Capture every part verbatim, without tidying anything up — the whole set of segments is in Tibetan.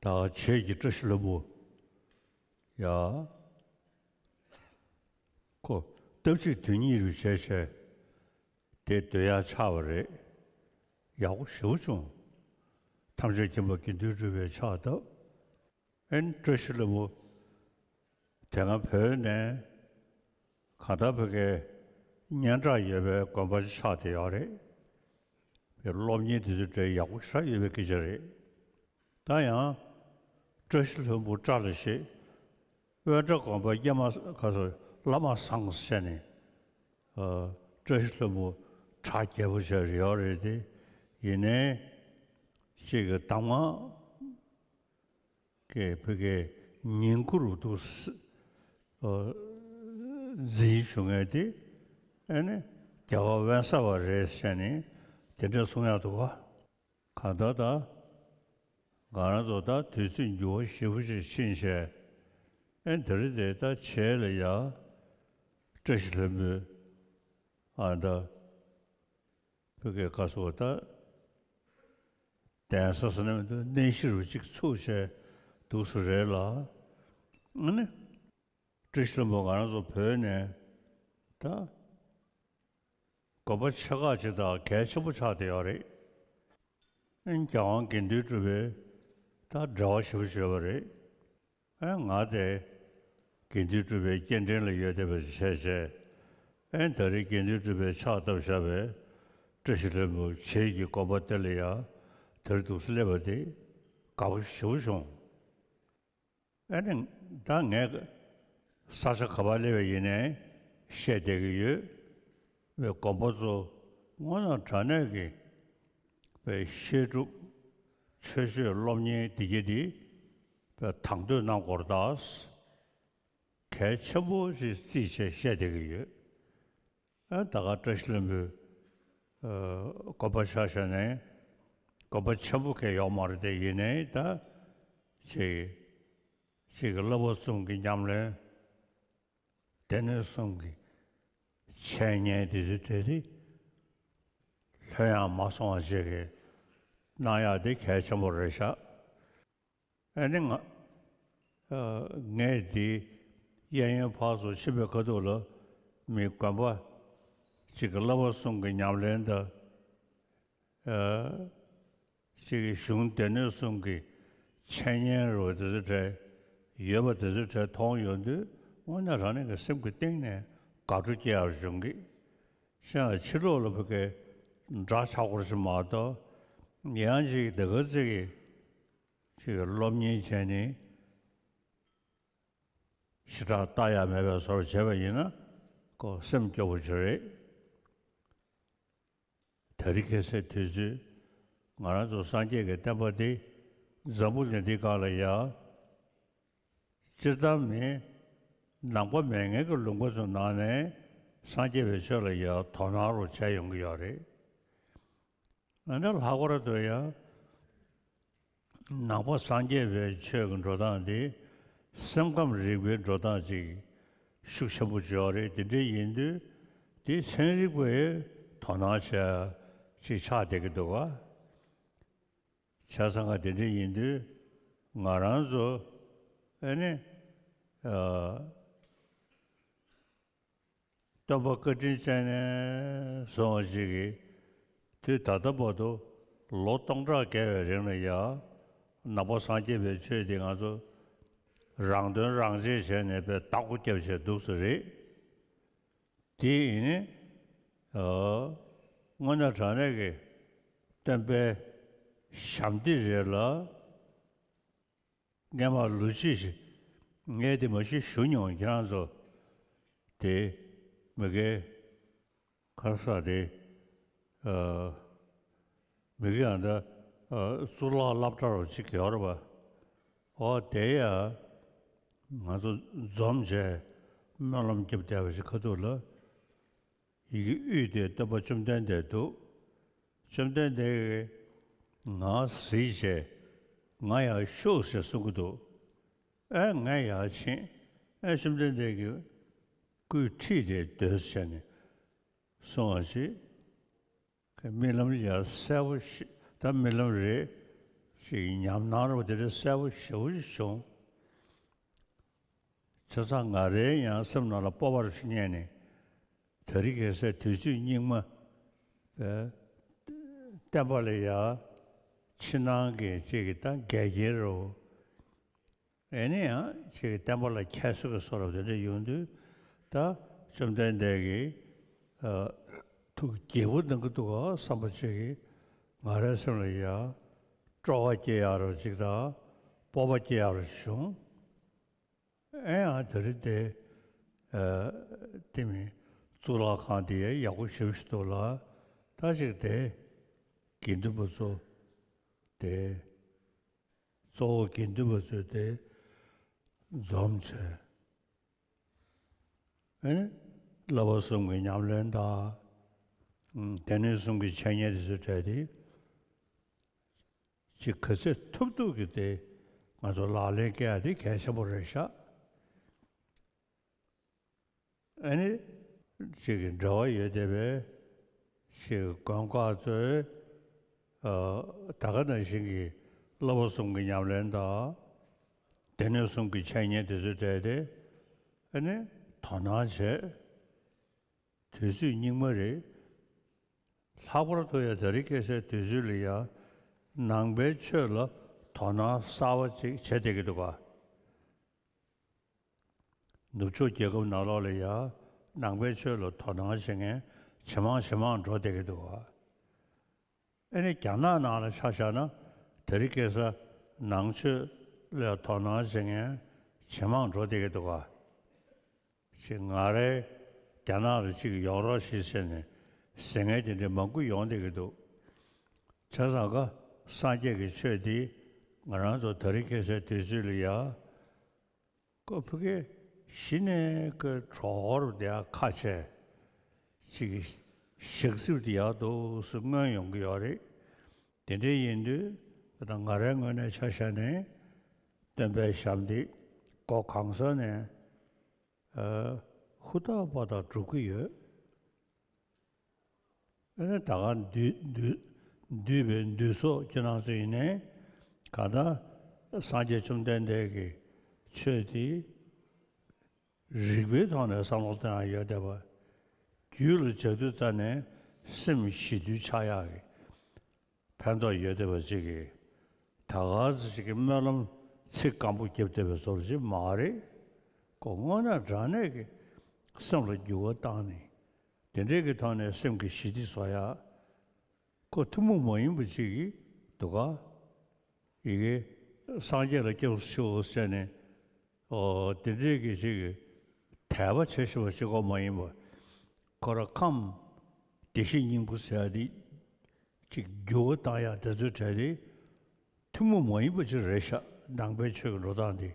བྱེས་ཀྱི་བཀྲ་ཤིས་ལྷུན་པོ། ཡ། ཁོ་སྟབས་གཅིག་དོན་གཉིས་རུ་བྱས་བྱས་དེ་སྡོད་ཡག་ཆགས་པ་རེད། ཡག་པོ་ཞེ་པོ་བྱུང་། ཐམས་ཅད་མཁྱེན་པ་དགེ་འདུན་གྲུབ་པའི་ཕྱག་བཏབ། ཨེ་ནི་བཀྲ་ཤིས་ལྷུན་པོ། དེ་སྔ་བོད་ནས་གང་ལྟར་བོད་སྐད་སྙན་གྲགས་ཡོད་པའི་དགོན་པ་ཆགས་བསྡད་ཡོད་རེད། བའི་སློབ་གཉེར་དེ་ཚོ་གྲས་ཡག་པོ་ཞེ་དྲག་ཡོད་པའི་སྐད་ཆ་རེད། ད་ཡང་བཀྲ་ཤིས་ལྷུན་པོ་བཀྲ་ལ་ཞེས། དབེན་གྲྭ་དགོན་པ་ཀྱེ་མ་ག་སོ་བླ་མ་བཟང་ཟེར་ནས། ཨ། བཀྲ་ཤིས་ལྷུན་པོ་གྲགས་རྒྱས་པོ་བྱས་རེད་ཡོད་རེད་དེ། ཡིན་ནའི་གཅིག་གི་གདམས་ངག་གི་བོད་སྐད་ཉིང་ཁུ་རུ་འདུག་ཨ། འཛིན་བྱུང་ངེས་དེ། ཨ་ནི་རྒྱལ་བ་དབེན་ས་པ་རེད་ཟེར་ནས་དེ་འདྲ་གསུང་ཡག་འདུག་ག་གང་ལྟར་ད། ང་རང་ཚོ་ད་དུས་ཚོད་འགྱུར་བ་ཞེ་པོ་ཅིག་ཕྱིན་བྱས། ཨེ་འདི་རེད་དེ་ད་བྱེས་ལ་ཡ། བཀྲ་ཤིས་ལྷུན་པོའི། ཨ་ད། བོད་སྐད་ག་སོ་ད། གདན་ས་ཟེར་ན་མི་འདུག་གནས་གཞི་རུ་གཅིག་ཚུགས་བྱས་འདུག་སེ་རེད་ལ། ཨ་ནི། བཀྲ་ཤིས་ལྷུན་པོ་ང་རང་ཚོ་བོད་ནས་ད་དགོན་པ་ཆེ་ཁག་ཅིག་དང་གལ་ཆེན་པོ་ཆགས་བསྡད་ཡོད་རེད། ཨ་ནི་རྒྱལ་དབང་དགེ་འདུན་གྲུབ་པའི་ད་འབྲེལ་བ་ཞེ་པོ་ཅིག་ཡོད་པ་རེད། ཨ་ང་དེ་དགེ་འདུན་གྲུབ་པའི་སྐྱེ་ཕྲེང་ལ་ཡོད་བསྡད་པ་ཞིག་བྱས་བྱས། ཨ་ད་རེས་དགེ་འདུན་གྲུབ་པའི་ཕྱག་བཏབ་བཞག་པའི་བཀྲ་ཤིས་ལྷུན་པོ་བྱེས་ཀྱི་དགོན་པ་དེ་ལ་ཡང་དེར་འདུག་སེ་སླེབས་པ་དེ་དགའ་པོ་ཞེ་པོ་བྱུང་། ཨ་ནི་ད་ངས་ས་ཆ་ག་པར་སླེབས་པ་ཡིན་ནའི་བཤད་བསྡད་ཀྱི་ཡོད། བའི་དགོན་པ་ཚོ་དངོས་གནས་དྲང་གནས་ཀྱི་བའི་བཤད་སྒྲུབ་ཆོས་སྤྱོད་སློབ་གཉེར་འདི་གྱ་འདི་བའི་དང་དོད་གནང་དགོས་རེད་ད། གལ་ཆེན་པོ་ཞིག་བརྩིས་བྱས་བཤད་བསྡད་ཀྱི་ཡོད། ཨ་ད་ག་བཀྲ་ཤིས་ལྷུན་པོའི་ཨ་དགོན་པ་ཆ་བཞག་ནས་དགོན་པ་ཆེན་པོ་གང་ཡོད་མ་རེད་དེ། ཡིན་ནའི་ད་ཅིག་ཅིག་གི་བསླབ་པ་གསུམ་གྱི་ཉམས་ལེན། སྡེ་སྣོད་གསུམ་གྱི་འཆད་ཉན་དེ་ཚོ་དེ་དེ་ལྷོད་ཡངས་མ་སོང་བ་ཞིག་གི་གནང་ཡག་དེ་གལ་ཆེན་པོ་རེད་ཤག་ཨ་ནི་ང་ཨ་ངས་དེ་གཡས་གཡོན་ཕར་ཚུར་ཕྱིན་པའི་ཁ་ཐུག་ལ་མི་དགོན་པ་གཅིག་གི་བསླབ་པ་གསུམ་གྱི་ཉམས་ལེན་དང་། ཨ་གཅིག་གི་གཞུང་སྡེ་སྣོད་གསུམ་གྱི་འཆད་ཉན་རུ་དེ་ཚོ་གྲས་ཡོད་པ་དེ་ཚོ་གྲས་མཐོང་ཡོང་དུས་དངོས་གནས་རང་ཉིད་ཀྱི་སེམས་ཀྱི་གཏིང་ནས་དགའ་སྤྲོ་སྐྱེ་ཡག་བྱུང་གི། ཤ་ཕྱི་ལོགས་ལ་བུ་གའི་འདྲ་ཆགས་སྐོར་ཞིག་མ་གཏོགས། ཡང་ཅིག་དེ་ག་ཚིག་གི་ཅིག་གི་སློབ་གཉེར་བྱས་ནས་ཞེ་དྲག་ལྟ་ཡག་མེད་པའི་བཟོ་འདྲ་བྱས་པ་ཡིན་ན་ཁོ་སེམས་སྐྱོ་པོ་ཅིག་རེད། དེ་རིང་ཁ་སང་དུས་ཚོད་ང་རང་ཚོ་སངས་རྒྱས་ཀྱི་བསྟན་པ་འདི་འཛམ་བུ་གླིང་འདིའི་སྒང་ལ་ཡ། སྤྱིར་བཏང་མི་ནང་པ་མེད་མཁན་གྱི་ལུང་པ་ཚོའི་ནང་ནས་སངས་རྒྱས་པའི་ཆོས་ལ་ཡ་དོ་སྣང་རུ་བྱས་ཡོང་གི་ཡོད་རེད། ཨ་ནི་ལྷག་པར་དུ་ཡ། ནང་པ་སངས་རྒྱས་པའི་ཆོས་ཀྱི་འགྲོ་སྟངས་འདི་སེམས་ཁམས་རིག་པའི་འགྲོ་སྟངས་ཅིག་ཤུགས་ཆེན་པོ་ཅིག་ཡོད་རེད། དེ་འདྲ་ཡིན་དུས་དེ་ཚན་རིག་པས་དོ་སྣང་བྱས་ཅིག་ཆགས་བསྡད་ཀྱི་འདུག་ག་བྱས་ཙང་ཀ་དེ་འདྲ་ཡིན་དུས་ང་རང་ཚོ་ཨ་ནི་ཨ། སྟོན་པ་བཀའ་དྲིན་ཅན་ནས་བཟུང་བ་ཞིག་གིས་དུས་ད་ལྟ་བར་དུ་ལོ་སྟོང་ཕྲག་བརྒལ་བའི་རིང་ལ་ཡང་ནང་པ་སངས་རྒྱས་པའི་ཆོས་འདི་ང་ཚོ་རང་དོན་རང་གཅེས་བྱས་ནས་དཔེ་བདག་པོ་རྒྱབ་བྱས་འདུག་ས་རེད། དེ་ཡིན་ནི་ཨ་དངོས་གནས་དྲང་གནས་ཀྱི་སྟོན་པའི་ཞབས་འདེགས་རེད་ལ། སྔས་མ་ལོ་གཅིག་ཞིག་ངས་དེ་མ་གཞི་ཞུ་མྱོང་། ཁྱེད་རང་ཚོ་དེ་མི་དགེ་ཁ་ས་དེ་ཨ་མི་དགེ་ཨ་འདྲ་ཨ་གཙུག་ལག་སློབ་གྲྭ་རུ་གཅིག་ཡོད་རེད་པ། ཨོ་དེ་ཡ་ང་ཚོ་འཛོམས་བྱས་སྨོན་ལམ་རྒྱབ་བསྡད་པ་ཞིག་ཁ་ཐུག་ལ། ཡི་གེ་དབུས་དེར་སྟོན་པ་བཅོམ་ལྡན་འདས་འདུག་བཅོམ་ལྡན་འདས་ཀྱིས་ང་གཟིགས་བྱས་ང་ཡར་ཤོག་ཅེས་གསུང་གི་འདུག་ཨེ་ང་ཡར་ཕྱིན། ཨེ་བཅོམ་ལྡན་འདས་ཀྱི་སྐུའི་འཁྲིས་དེར་སྡོད་བྱས་ནས་གསུང་བ་ཞིག་རྨི་ལམ་ཡར་གསལ་པོ་ཞིག་ད་རྨི་ལམ་རེད། ཅིག་ཉམས་སྣང་རོ་དེ་འདྲ་གསལ་པོ་ཞེ་པོ་ཅིག་བྱུང་། བྱས་ཙང་ང་རའི་ཡང་སེམས་ནང་ལ་སྤོབས་པ་རུ་ཞིག་རྙེད་ནས། དེ་རིང་ཁ་སང་དུས་ཚོད་སྙིགས་མ་བསྟན་པ་ལ་ཡ་ཕྱི་ནང་གི་ཅིག་གི་ད་འགལ་རྐྱེན་རོ། ཨེ་ནི་ཡང་ཅིག་བསྟན་པ་ལ་ཁྱད་གསོད་ཀྱི་བཟོ་འདྲ་དེ་འདྲ་ཡོང་དུས། ད་བཅོམ་ལྡན་འདས་ཀྱིས་ཨ་ཐུགས་དགྱེས་པོ་གནང་གི་འདུག་ག་བསམ་པ་ཅིག་གིས་ང་རའི་སེམས་ལ་ཡ་སྤྲོ་བ་སྐྱེ་ཡག་རོ་ཅིག་དང་སྤོབས་པ་སྐྱེ་ཡག་རོ་ཅིག་བྱུང་། ཨེ་ཡང་དེ་རིང་དེ་ཨ་དེ་མིན་གཙུག་ལག་ཁང་དེ་ཡག་པོ་ཞེ་པོ་ཞིག་འདུག་ལ། ད་ཅིག་དེ་དགེ་འདུན་པ་ཚོ་དེ། གཙོ་བོ་དགེ་འདུན་པ་ཚོས་དེ་འཛོམས་བྱས། ཨེ་ནི་བསླབ་པ་གསུམ་གྱི་ཉམས་ལེན་དང་། ཨུམ། སྡེ་སྣོད་གསུམ་གྱི་འཆད་ཉན་དེ་ཚོའི་གྲས་དེ་ཅིག་ག་ཚོད་ཐུབ་ཐུབ་ཀྱིས་དེ་ང་ཚོ་ལག་ལེན་བཀལ་ཡ་དེ་གལ་ཆེན་པོ་རེད་ཤག་ཨ་ནི་ཅིག་གི་འབྲེལ་བ་ཡོད་བསྡད་པའི་ཅིག་དགོན་ཁག་ཚོས་ཨ་ད་ག་ནང་བཞིན་གྱི་བསླབ་པ་གསུམ་གྱི་ཉམས་ལེན་དང་། སྡེ་སྣོད་གསུམ་གྱི་འཆད་ཉན་དེ་ཚོའི་གྲས་དེ་ཨ་ནི་དོ་སྣང་བྱས། དུས་ཚོད་སྙིགས་མ་རེད། ལྷག་པར་དུ་ཡང་དེ་རིང་ཁ་སང་དུས་ཚོད་ལ་ཡང་ནང་པའི་ཆོས་ལ་དོ་སྣང་གསར་པ་ཅིག་བྱེད་བསྡད་ཀྱི་འདུག་ག་ནུབ་ཕྱོགས་རྒྱལ་ཁབ་ནང་ལོགས་ལ་ཡང་ནང་པའི་ཆོས་ལ་དོ་སྣང་བྱེད་མཁན་ཇེ་མང་ཇེ་མང་འགྲོ་བསྡད་ཀྱི་འདུག་ག་ཨ་ནི་རྒྱ་ནག་ནང་ལ་ཆ་བཞག་ན་དེ་རིང་ཁ་སང་ནང་ཆོས་ལ་དོ་སྣང་བྱེད་མཁན་ཇེ་མང་འགྲོ་བསྡད་ཀྱི་འདུག་ག་ཅིག་ང་རའི་རྒྱ་ནག་ལ་ཅིག་ཡོང་རོགས་ཞེས་ཟེར་ནས་ཟེར་མཁན་དེ་འདྲ་མང་པོ་ཡོང་བསྡད་ཀྱི་འདུག་བྱས་ཙང་ཀ་སངས་རྒྱས་ཀྱི་ཆོས་འདི་ང་རང་ཚོ་དེ་རིང་ཁ་སང་དུས་ཚོད་ལ་ཡ་ཀོ་ཕ་གི་གཞི་ནས་ཀོ་གྲོགས་རུ་བསྡད་ཡ་ཁ་ཆེ་ཅིག་ཞག་སྲིབ་དེ་ཡག་འདུག་སུ་མངོན་ཡོང་གི་ཡོད་རེད། དེ་འདྲ་ཡིན་དུས་ད་ང་རའི་ངོས་ནས་ཆ་བཞག་ནས་སྟོན་པའི་ཞབས་འདེགས་སྒོ་གང་ས་ནས་ཨ་ཧུར་ཐག་པ་དང་སྒྲུབ་ཀྱི་ཡོད། ཨ་ནི་ད་ག་འདུས་འདུས་འདུས་པའི་འདུས་ཚོགས་ཁྱེད་རང་ཚོ་ཡིན་ནའི་གང་ལྟར་སངས་རྒྱས་བཅོམ་ལྡན་འདས་ཀྱི་ཆོས་དེ་རིགས་པའི་ཐོག་ནས་བསམ་བློ་གཏོང་ཡ་ཡོད་བསྡད་པ། རྒྱུད་ལ་འཇགས་དུས་ཙ་ནས་སེམས་ཞི་དུལ་ཆགས་ཡག་གི་ཕན་ཐོགས་ཡོད་བསྡད་པ་ཅིག་གིས། ད་ག་ཙམ་ཅིག་གི་སྨོན་ལམ་ཚིག་སྐམ་པོ་བརྒྱབ་བསྡད་པའི་བཟོ་འདྲ་ཅིག་མ་རེད། ཁོ་དངོས་གནས་དྲང་གནས་ཀྱི་སེམས་ལ་འགྱུར་བ་བཏང་ནས་དེ་འདྲའི་གི་ཐོག་ནས་སེམས་ཀྱི་ཞི་བདེ་བཟོ་ཡ། ཁོ་ཐུན་མོང་མ་ཡིན་པ་ཅིག་གི་འདུག་ག་ཡི་གེ་སངས་རྒྱས་ལ་སྐྱབས་སུ་མཆིའོ་ཟེར་ནས། ཨོ་དེ་འདྲའི་གི་ཅིག་གི་དད་པ་བྱེད་ཤེས་པ་ཅིག་ཁོ་མ་ཡིན་པ། ཁོ་ར་ཁམས་བདེ་གཤེགས་སྙིང་པོ་ཟེར་ཡ་དེ་ཅིག་འགྱུར་བ་བཏང་ཡ་དེ་ཚོའི་གྲས་དེ་ཐུན་མོང་མ་ཡིན་པ་ཅིག་རེད་ཤག་ནང་པའི་ཆོས་ཀྱི་འགྲོ་སྟངས་དེ་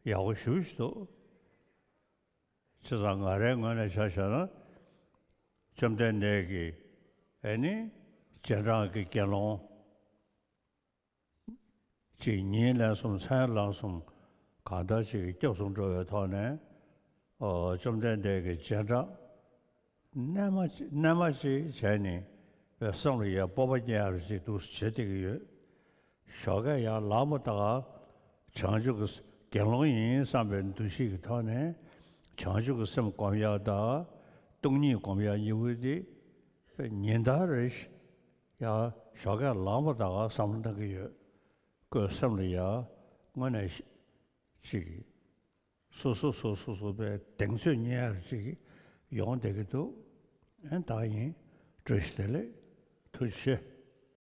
ཡག་པོ་ཞེ་པོ་ཞིག་འདུག་བྱས་ཙང་ང་རའི་ངོས་ནས་ཆ་བཞག་ན་བཅོམ་ལྡན་འདས་ཀྱིས་ཨེ་ནི་རྗེས་འབྲང་གི་དགེ་སློང་ཅིག་ཉིན་ལན་གསུམ་མཚན་ལན་གསུམ་གང་ལྟར་ཅིག་སྐྱབས་སུ་འགྲོ་བའི་ཐོག་ནས་ཨོ་བཅོམ་ལྡན་འདས་ཀྱི་རྗེས་འབྲང་རྣལ་མ་ཅིག་རྣལ་མ་ཅིག་བྱས་ནས་བསམ་བློ་ཡ་སྤོབས་པ་སྐྱེ་ཡ་རུ་ཅིག་འདུག་བྱེད་བསྡད་ཀྱི་ཡོད། ཞོགས་ཀས་ཡར་ལངས་པ་དང་བྱང་ཆུབ་ཀྱི་དགེ་སློང་ཡིན་བསམ་པའི་འདུ་ཤེས་ཀྱི་ཐོག་ནས་བྱང་ཆུབ་ཀྱི་སེམས་སྒོམ་ཡག་དང་སྟོང་ཉིད་སྒོམ་ཡག་གཉིས་པོ་དེ་ཉིན་ལྟར་རེ་ཡར་ཞོགས་ཀས་ལངས་པ་དང་བསམ་བློ་གཏང་གི་ཡོད། ཁོའི་སེམས་ལ་ཡ་དངོས་གནས་ཅིག་སོ་སོ་སོ་སོ་སོ་པའི་གདེང་ཚོད་རྙེད་ཡག་ཅིག་ཡོང་བསྡད་ཀྱི་འདུག་ཨེ་ད་ཡིན། བཀྲ་ཤིས་བདེ་ལེགས། ཐུགས་རྗེ་ཆེ།